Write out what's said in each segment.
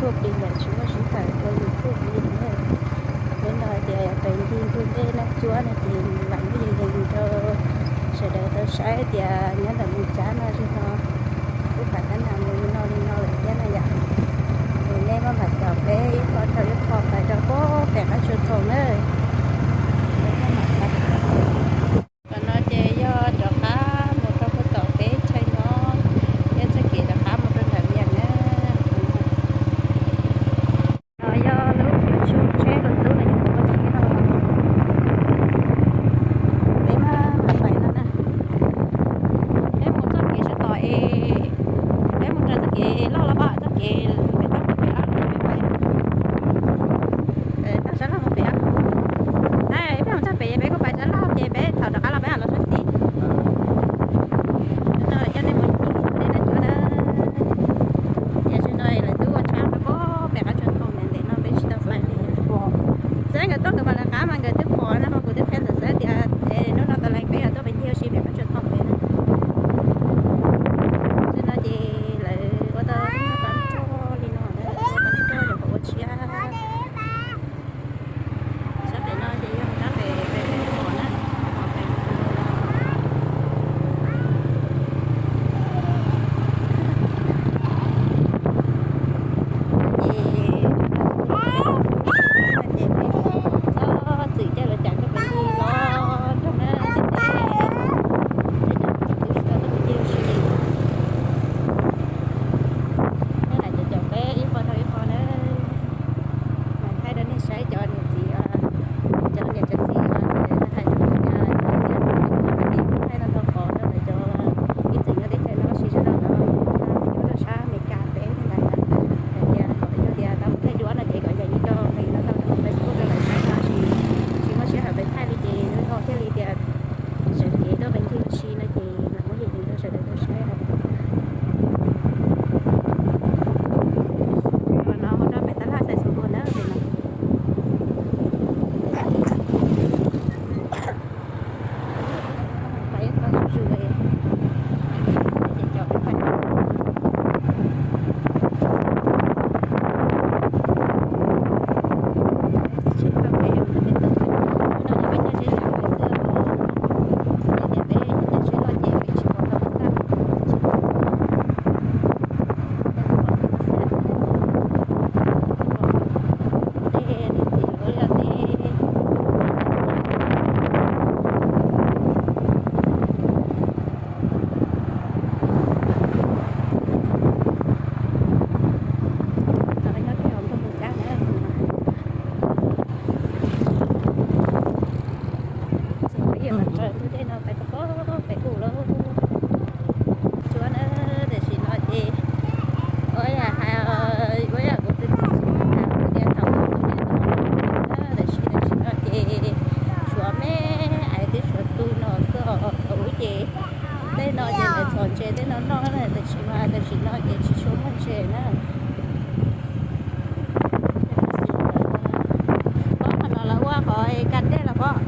Tuaj plig lawm tsis muaj sij hawm ua YouTube li na. Peb no hais tias pem ncig ntug dej Naj Cuab no ces vam meej yees yees rau sawv daws tau saib tias nyob ntawm Moos Cab no zoo no, lub pas tab nas mus li no li no lawm thiab na yom. Es nej maj mam caum peb ib qho rau ib qho pais rau pem qab tsua thoom na. Tam no ces yog rov qab mus rau puag tom peb chaw nyob, thiab txoj kev rov qab mus rau nram Vias na. No yog lub tswb tsheb los tub los yog ua tsheb no, peb maj mam pais no na. Peb mus txoj kev sab tod es, peb mus raws txoj kev loj los pom txoj kev pem toj pem peb pais, toj sab laj pem. Peb mus txog pem peb kuj pais sab laj ces peb thaum rov qab los peb mam los sab xis. No coj nej mus ncig dej Naj Cuab na. Tiam sis no lawv twb ua tsheb rau pem qab tsua thoom ntev ntev no peb tsis tau pais li. Xav nkawd tuaj nkawd mam lawv qab mas nkawd twb pom no mas kuv twb qhia ntawm xav tias hnub no tas li peb yuav tuaj pem ncig ua si pem qab tsua thoom ntev na. Tam no ces lawv ua tau pab tso li no na, pab tso yog qhov ua tshiab. Sab pem no ces yog sab pem pem pem na, pem xwb no. Ces, ces peb txhob txwm caij lawv cas coj peb ncig los nrog na, ces, ces cov kwv tij twb tsis tau tuaj pem ncig ua si li. Neb lam caum caum peb ib qho rau ib qho na. Mas thaij rau nej saib cov niam txiv, cov niam cov txiv hais rau kuv tias, thaij tau ntau qhov rau lawv cov ib txwm nyob teb chaws no tab sis sawv daws los nyob rau sab Amelikas teb ntawd na, hais tias kom yog tias tau mus thaij duab no ces kom yog ib co nqis no tau rau Facebook rau lawv saib no sis tsis muaj sij hawm pes thaij li ces lub no thiaj li tias sawv kev tuaj pes ncig ua si no ces mam muab yim ntawd rau sawv daws tau saib os. Qhov no mus rau pem tab laj xais xus npua na pem no. Ces peb yuav los raws ntug dej no pais rau pem ub lawm. Tshuav na, tam sim no ces ua yam hais, ua yam kuv tus txiv hais tias thaum ub tus dej no, tam sim, tam sim no ces tshuav me aiv twb tshuav tu no xwb os. Thaum ub ces tej no ces lawv txhos ntses tej no noj na, tam sim mas tam sim no ces tsis tshua muaj ntses na. Pob qhov no lawv ua qhov kas dej los pob.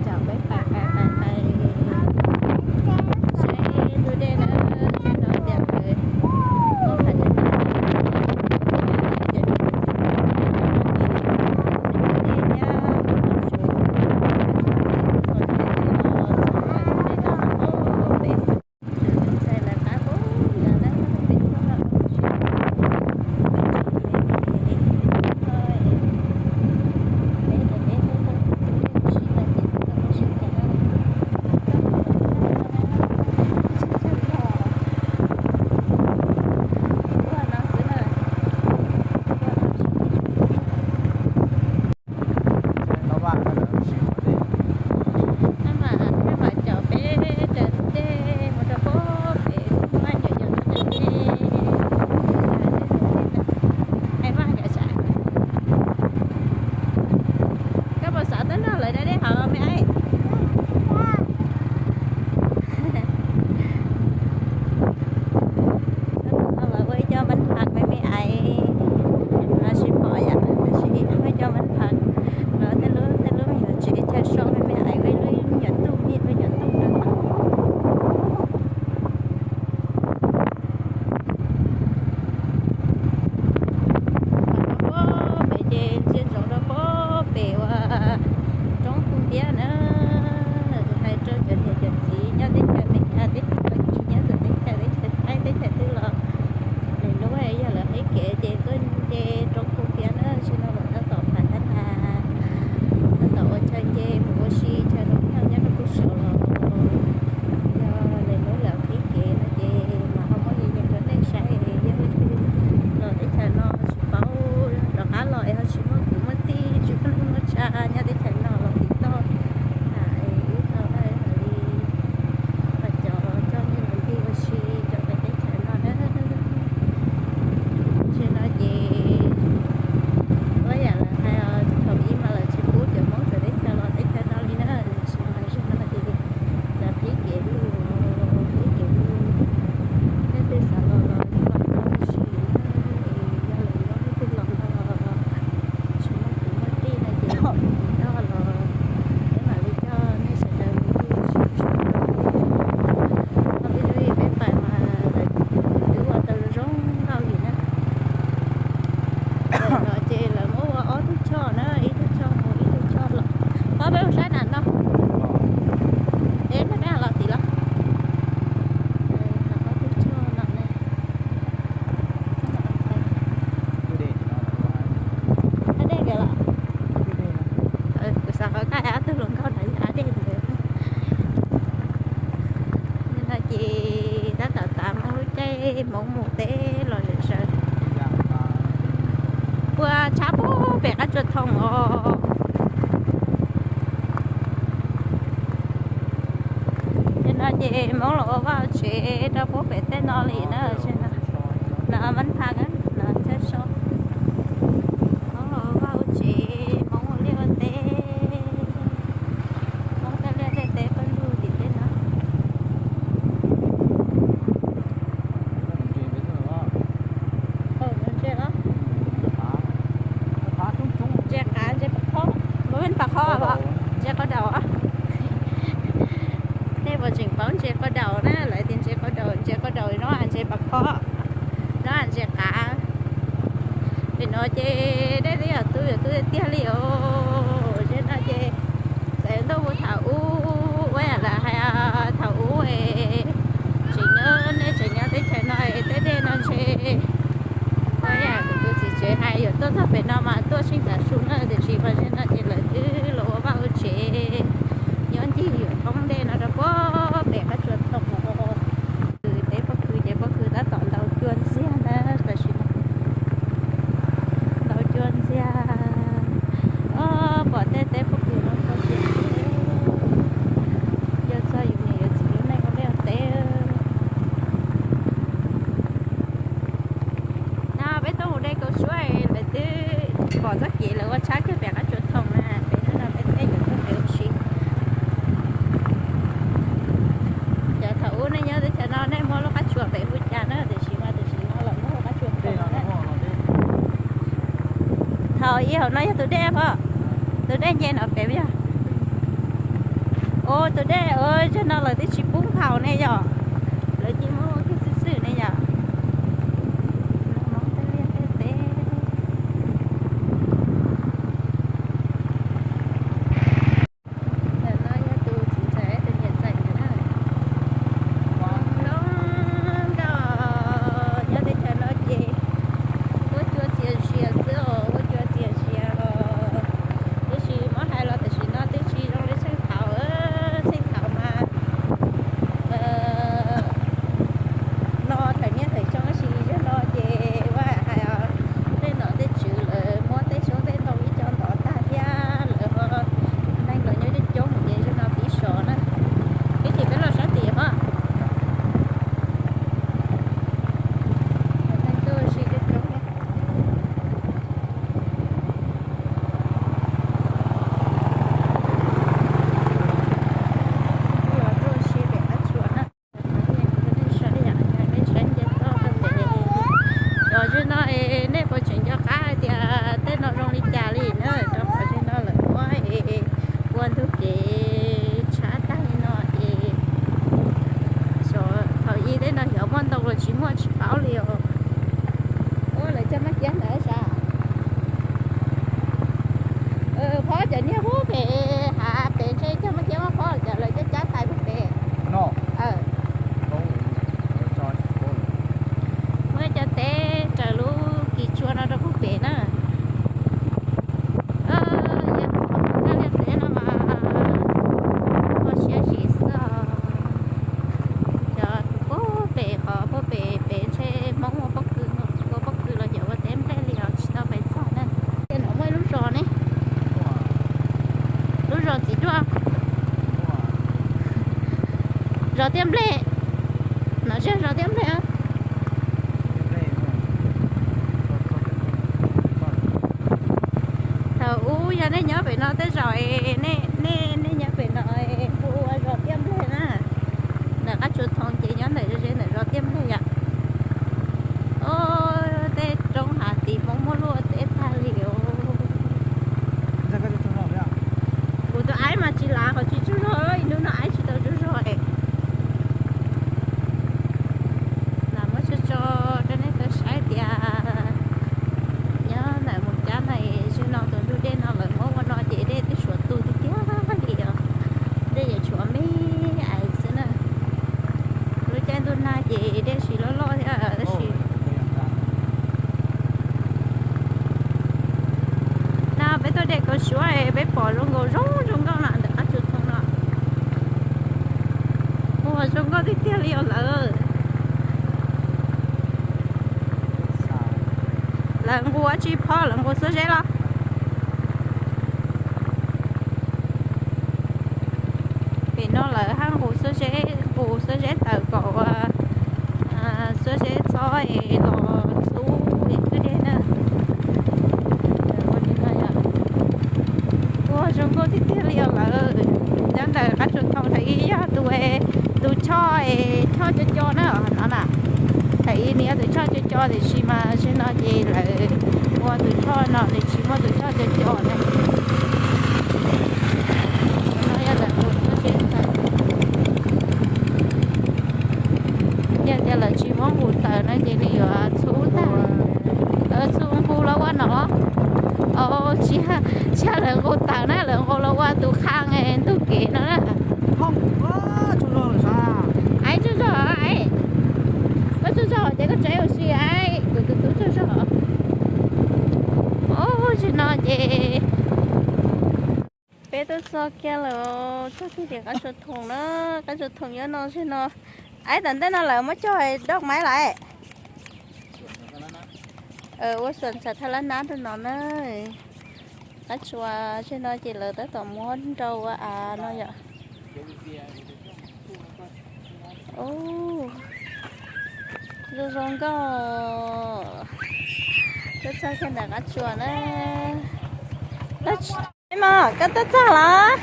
Caum peb pais pais pais pais saib ntug dej na, no tias lawv muab phav tseem Maj mam caum peb raws ntug dej mus rau pem, muaj nyuam yaus tuaj raws ntug dej. Hais Vaj nkawd saib, koj puas xav tuaj nrog lawv da dej hauv me aiv? Lawv ua ib co npab nphav me me aiv, sib pom yam tab sis ua ib co npab nphav, lawv tej lub, tej lub me nyuam tsev chaw so me me aiv, ua ib lub me nyuam Thiab na, hais rau cov niam cov txiv nyob teb chaws Amelikas, teb chaws Fab Kis, nyob txawv teb chaws, teb chaws Thaib, teb chaws twg los, lwm hnub yog lawv qhib kev ces tuaj nce roob Phu Phiab na, tsis no lawv tab tom pam tab nas, tab tom ua chaw nce mus ua si chaw noj nyob rau pem saud los, yog lwm hnub lawv qhib kev no ces mam ho muab yees rau nej saib. Yog leej twg los teb chaws no tsis paub rov qab los es ho tsis muaj kwv muaj tij, tsis muaj neej muaj tsa nyob teb chaws no los tiv toj, wb tau hais li cov coj nej los ncig ua si rau pem teb chaws no na. Tsis no ces ua yam lawv hais, thaum ub mas lawv tsis pub cov Hmoob txawv teb chaws los teb chaws no li na, tsis mas zaum no ces lawv qhib kev lug, qhib kev lug. Leej twg xav los los ua si, yog lawm leej twg los no tsis muaj kwv muaj tij no ces tiv toj los, peb mam li coj nej sawv daws mus ncig ua si. Peb pais mas lawv twb ua tau zoo nkauj li na. Lawv los ces lawv muab ua ob tug choj na, ib tug choj mus ib tug choj los. Ob peb ua sab nas no. Peb peb los tim los. Ob tug choj no ne. Dej nkawd los. Kuv xav qhov kaj ob tug hluas nkauj na, dej nkawd. No ces tab tom tav Hmoob lub caij Hmoob mus teb los zem zaws. Puag tshab puag pem qab tsua thoo os. Ces no ces Hmoob los ua vaj ua tsev rau puag pem tej no li na. No Vaj Pha na, no Thaj So. Hmoob los ua vaj ua tsev, Hmoob ua liaj ua teb, Hmoob tej liaj tej teb pawg lug tim tej no. Ntses qav, ntses pas khob, ntses pas khob, ntses qau daus. Nej puas tseem paub ntses qau daus na? Lawv tias ntses qau daus, ntses qau daus no ntses pas khob, no ntses qav. Pem no ces dej twb yog tu yuav tu tiag tiag li os. Zem no ces txawm ntuj mus thaum ub, ua yam lawv hais thaum ub es tseem nyob, nej tseem nyob teb chaws no es tej dej no ntshe ua yam kuv tus txiv tsev hais yuav tuaj txog pem no mas tuaj seej tav su na, tiam sis mas zem no ces lawv twb los ua vaj ua tsev nyob ncig yuav thoob dej no rau puag pem qab tsua thoo. Kwv, teb pob kws ces pob kws tab tom ntaus cua ntxiag na, tam sim no ntaus cua ntxiag. Pom tej teb pob kws no txog tiag, yog txog yus niam yus txiv lub neej ua liaj ua teb. No peb tuaj mus de kaus suab, lawv twb pom txoj kev lawv ua tshab kiag pem qab tsua thoo na, peb no peb teb yuav tuaj pem ua si. Cov thaum ub nej nyob teb chaws no nej muab lub qab tsua pem hu cas na, tiam sis mas tam sim no lawv muab lub qab tsua thoo na. Thaum ub hauv no yog tus dej pom, tus dej nce no pem yog. Ua tus dej, zaum no lawv twb tsis pub nkaus ne yom, lawv cia muab ua kiag xwb xwb ne yom. Tej liaj tej teb. Ntawm no yog tus txiv ntxawm tus niam ntxawm ntawd na. Loob nkauj, nyob teb chaws no ces huab cua txias zias xwb os, huab cua txias zias os. Tiam sis muab hais los tam sim no twb tsis zoo li txheej thaum, txheej thaum mas no thaum niaj thaum xyoo, tab sis zaum no ces ua hais tej nom tej tswv lawv muab tej xyoob tej ntoo ib co ntov tag thiab lawv ho neeg los nyob coob coob ces zaum no pib sov na. Peb ces peb los sab tim pom. Neeg tuaj ua si coob coob thiab. Los tuaj ua si pem qab tsua na. Saib yam nej saib nce toj rau pem. Cov zaum no nej puas tseem nco qab hais tias tej no zoo li cas li na? Rau qhov zaum no lawv muab ua ntug kev tshab tag li no es xyov thaum ub tej no xyov muaj ntoo los tsis muaj tsis paub li os. Ua lawv cov maj kiab ntawd sav. Phob cov niag huab pem hav pem Zos Tiaj Nplej, no zos Tiaj Nplej. Thaum ub yog nej nyob pem no tej zaum nej, nej nyob pem no hu ua zos Tiaj Nplej na. Ntawm qab tsuas thoo ces nyob ntawm ze ntawm zos Tiaj Nplej yom. Tej roob hav tid Hmoob muaj luaj teb tag li os. Kuv tus aib mas tsis lav qhov tsis tsaug zog, ib hnub no aib tsis tau tsaug zog. Lam muab tso tso rau nej tau saib tias nyob ntawm Moos Cab no, zaum no tus ntug dej no lawv muab ua no ces dej twb tshuav tu tiag tiag li os. Dej yeej tshuav me ais xwb na. Lub caij ntuj nag ces dej tsis loj loj thiab tab sis no peb tuaj de kaus suab peb pom zoo nkaus zoo zoo nkauj no ntawm qab tsuas thoo no. Ua zoo nkauj tiag tiag li os lawm. Lawv nqus dab tsi phob, lawv nqus xuab zeb los? Pem no lawv haj nqus xuab zeb, nqus xuab zeb tawm kom ua xuab zeb txhob es los txhub es khwb dej na. Ua zoo nkauj tiag tiag li os lawm. Nyob ntawm qab tsuas thoo thaum ub yog tus, tus choj, choj co co na no na. Thaum ub nws yog tus choj co co tiam sis mas zaum no ces lawv ua tus choj no nws tsis muaj tus choj co co na. No yog lawv nqus xuab zeb tawm. Yog tias lawv tsis muab nqus tawm no ces nws yuav txhub tag. Txhub nqus los ua no. Tsis, tsis yog lawv nqus tawm na, lawv nqus los ua tus qhab ntug kev no na. Aib tsaug zog, aib. Koj tsaug zog ces koj tsev ua si, aib, kuv tus tub tsaug zog. Zaum no ces peb tuaj txog kiag lawm, txog kiag tim qab tsuas thoo na, qab tsuas thoo nyob no zaum no. Aib, tom ntej no lawv muab cog doj maiv lawm. Ua xuam ntxhais thaj lab nab rau no na. Qab tsuas zaum no ces lawv tab tom muab nrau ua av no yom. Zoo zoo nkauj. Tuaj txog kiag ntawm qab tsuas na. Mog, koj tuaj txog los?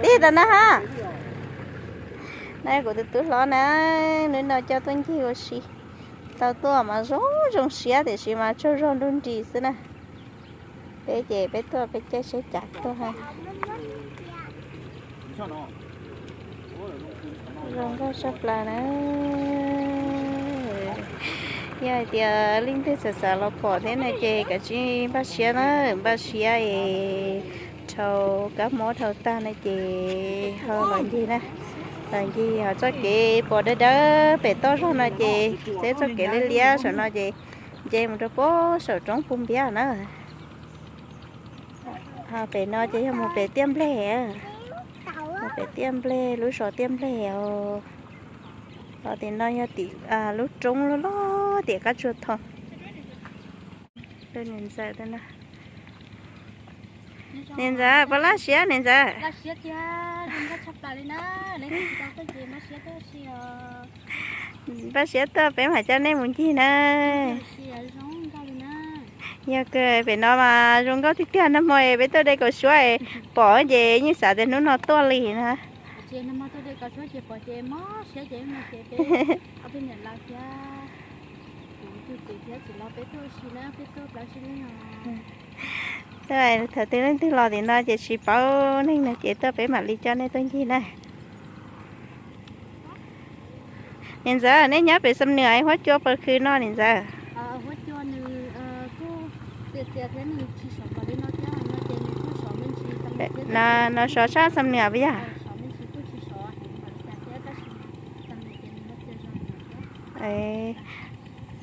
Tij tas na ha. Na kuv tus tub hlob na, hnub no coj tuaj ncig ua si. Tau tuaj mas zoo zoo siab tiam sis mas tsaug zog nruj nris xwb na. Peb ces peb tuaj peb caij seb cav tuaj ha. Zoo nkauj tshaj plaws na. Yog hais tias leej twg xav xav los pom thiab no ces kav tsij npaj siab na, npaj siab es dhau kab mob dhau tag no ces ho los ncig na. Los ncig ho txoj kev pom dawb dawb pem toj zog no ces xeb txoj kev liab liab saum no ces nce mus rau pob saum roob Pus Npiab na. Ho pem no ces yog mus pem Tiaj Nplej. Mus pem Tiaj Nplej, lub zos Tiaj Nplej os. Ho tim no yog tim lub roob loj loj tim qab tsuas thoo. Niam ntxawm, niam ntxawm, puas laj siab niam ntxawm? Npaj siab tuaj peb mam coj nej mus ncig na. Yog kawg, pem no mas zoo nkauj tiag tiag, nag hmo peb tuaj de kaus suab pom ces yeej xav tias hnub no tuaj li na. Thaum twg leej twg los tim no ces tsis paub neeg no ces tuaj peb mam li coj nej tuaj ncig na. Niam ntxawm, nej nyob pem Xam Nuam huab cua puas khwv no niam ntxawm? No sov tshaj Xam Nuam puas yog?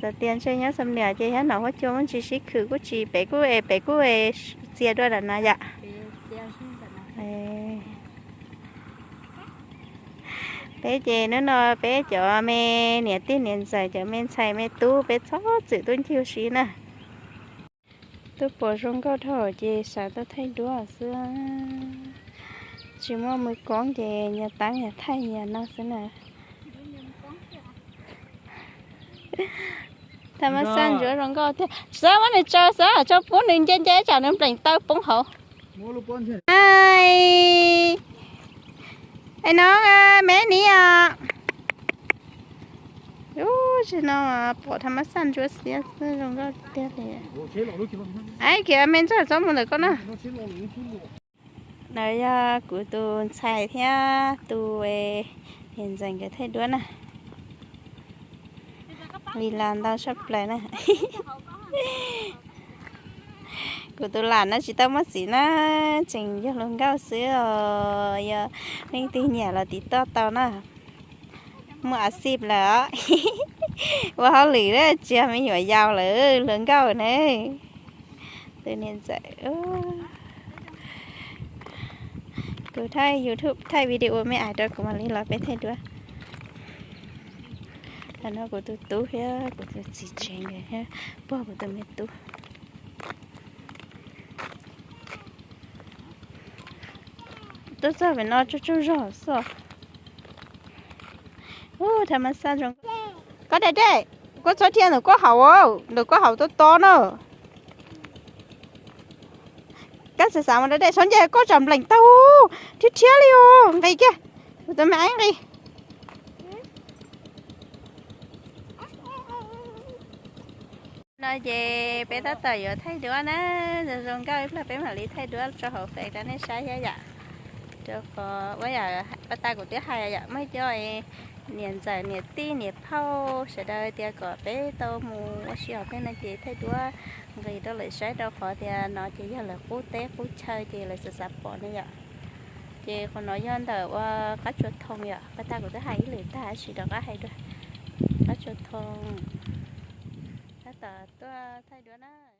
Xav tias ntshe nyob Xam Nuam ces thiab no huab cua muaj ntsis sib khwv kuj tsis, pem kuj es, pem kuj es txias dua nram no yom. Peb ces hnub no peb cov me niam tij niam ntxawm, cov me ntxhais me tub peb txhob txwm tuaj ncig ua si na. Tuaj pom zoo nkauj dhau ces xav tuaj thaij duab xwb. Tsis muaj mws koob ces nyias tab nyias thaij nyias no xwb na. Thaj ma xaj ntsuav zoo nkauj tiag. Xav muab nws tsaws xav tso pub nws nce nce tsam nws nplees taw poob hauv. Ai, es no me ni os. Ub, tsis no pom thaj ma xaj ntsuav xiab xwb zoo nkauj tiag li. Ai, kiag me ntxawg txob mus ntawm koj na. No yog kuv tus ntxhais thiab tus niam ntxawm nkawd thaij duab na. Li los ntau tshaj plaws na. Kuv tus lam no tsis tau muaj txiv na, tseem yog hluas nkauj xwb os, yog leej twg nyiam los tiv toj tau na. Muaj a xij lawm os. Ua hauj lwm na, tsis yog me nyuam yaus lawm, hluas nkauj na. Tus niam ntxawm, kuv thaij YouTube thaij video me ais rau kuv mam li los peb thaij duab. Tam no kuv tus tub thiab kuv tus txiv tsev nkawd thiab pog kuv tus me tub. Tuaj txog pem no tsaug tsaug zog xwb. Ub, thaj ma xaj zoo. Koj dej dej, koj txhob dhia ntawm koj hauv, ntawm koj hauv tob tob na. Koj xav xav mus dej dej, txhob nce koj tsam nplees taug, thiab thiab li os, nqis kiag, kuv tus me aib nqis. No ces peb tab tom yuav thaij duab na, zoo zoo nkauj ib pliag peb mam li thaij duab tso hauv fem rau nej saib thiab yom. Rau qhov ua yam paj tag kuv twb hais yom, muaj cov niam ntxawm niam tij niam phauj sawv daws tias kom peb tau mus ua si hauv tej no ces thaij duab nqis rau lawv saib, rau qhov tias no ces yog lawv qub teb qub chaw ces lawv xav xav pom ne yom. Ces qhov no yog ntawm ua qab tsua thoo yom, paj tag kuv twb hais ib lwm tag tab sis rov qab hais dua. Qab tsua thoo, tab tom tuaj thaij duab na.